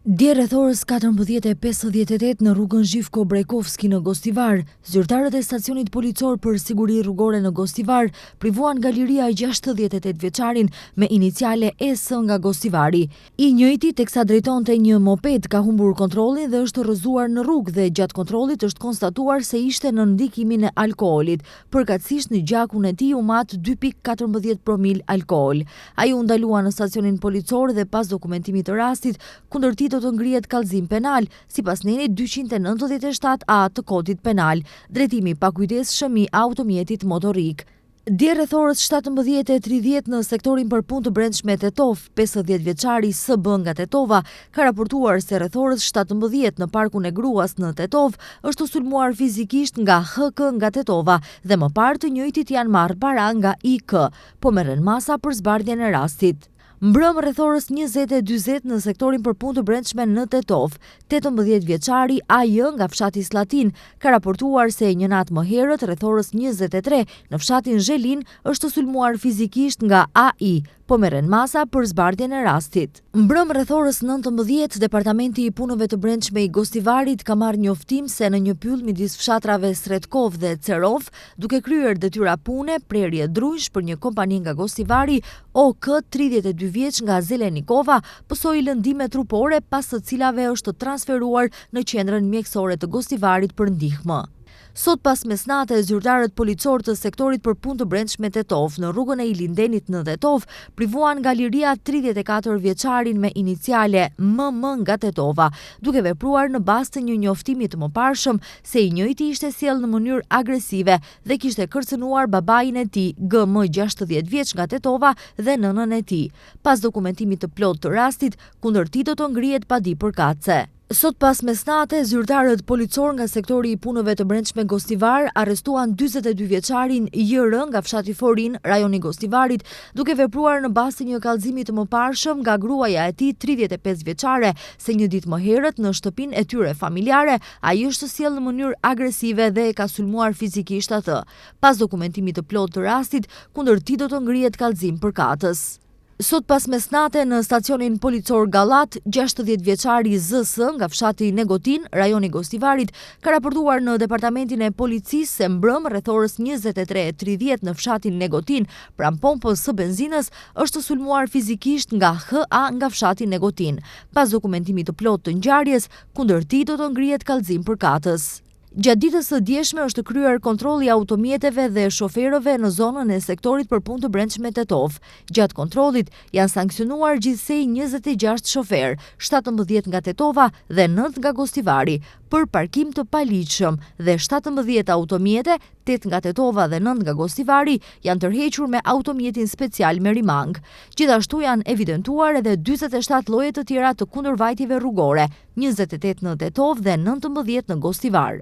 Dje rreth orës 14:58 në rrugën Zhivko Brajkovski në Gostivar, zyrtarët e stacionit policor për siguri rrugore në Gostivar privuan nga liria 68 vjeçarin me iniciale ES nga Gostivari. I njëjti teksa drejtonte një moped ka humbur kontrollin dhe është rrëzuar në rrugë dhe gjatë kontrollit është konstatuar se ishte nën ndikimin e alkoolit, përkatësisht në gjakun e tij u mat 2.14 promil alkool. Ai u ndalua në stacionin policor dhe pas dokumentimit të rastit, kundër tij do të ngrihet kallëzim penal, sipas nenit 297 A të Kodit Penal, drejtimi i pakujdesshëm i automjetit motorik. Dje rreth orës 17:30 në sektorin për punë të brendshme Tetovë, 50 vjeçari SB nga Tetova ka raportuar se rreth orës 17 në parkun e gruas në Tetovë është sulmuar fizikisht nga HK nga Tetova dhe më parë të njëjtit janë marrë para nga IK. Po merren masa për zbardhjen e rastit. Mbrëmë rreth orës 20:40 në sektorin për punë të brendshme në Tetovë, 18 vjeçari AJ nga fshati Sllatinë ka raportuar se një natë më herët rreth orës 23 në fshatin Zhelinë është sulmuar fizikisht nga AI, po merren masa për zbardhjen e rastit. Mbrëmë rreth orës 19, Departamenti i Punëve të Brendshme i Gostivarit ka marrë njoftim se në një pyll midis fshatrave Sretkov dhe Cerov, duke kryer detyra pune, prerje drunjsh për një kompani nga Gostivari, OK, 32 vjeç nga Zelenikova, pësoi lëndime trupore pas të cilave është transferuar në qendrën mjekësore të Gostivarit për ndihmë. Sot pas mesnate, zyrtarët policorë të sektorit për punë të brendshme Tetovë, në rrugën e Ilindenit në Tetovë, privuan nga liria 34 vjeçarin me iniciale MM nga Tetova, duke vepruar në bazë të një njoftimi të mëparshëm se i njëjti ishte sjellë në mënyrë agresive dhe kishte kërcënuar babain e tij, GM 60 vjeç nga Tetova dhe nënën e tij. Pas dokumentimit të plotë të rastit, kundër tij do të ngrihet padi përkatëse. Sot pas mesnate, zyrtarët policorë nga sektori i punëve të brendshme Gostivar arrestuan 42 vjeçarin JR nga fshati Forin, rajoni i Gostivarit, duke vepruar në bazë të një kallëzimi të mëparshëm nga gruaja e tij 35 vjeçare se një ditë më herët në shtëpinë e tyre familjare ai është sjellë në mënyrë agresive dhe e ka sulmuar fizikisht atë. Pas dokumentimit të plotë të rastit, kundër tij do të ngrihet kallëzim përkatës. Sot pas mesnate në stacionin policor Gallat, 60 vjeçari ZS nga fshati Negotin, rajoni i Gostivarit, ka raportuar në departamentin e policisë se mbrëmë rreth orës 23:30 në fshatin Negotin, pranë pompës së benzinës, është sulmuar fizikisht nga HA nga fshati Negotin. Pas dokumentimit të plotë të ngjarjes, kundër tij do të ngrihet kallëzim përkatës. Gjatë ditës së djeshme është kryer kontrolli i automjeteve dhe shoferëve në zonën e sektorit për punë të brendshme Tetovë. Gjatë kontrollit janë sanksionuar gjithsej 26 shoferë, 17 nga Tetova dhe 9 nga Gostivari, për parkim të paligjshëm dhe 17 automjete, 8 nga Tetova dhe 9 nga Gostivari, janë tërhequr me automjetin special merimangë. Gjithashtu janë evidentuar edhe 47 lloje të tjera të kundërvajtjeve rrugore, 28 në Tetovë dhe 19 në Gostivar.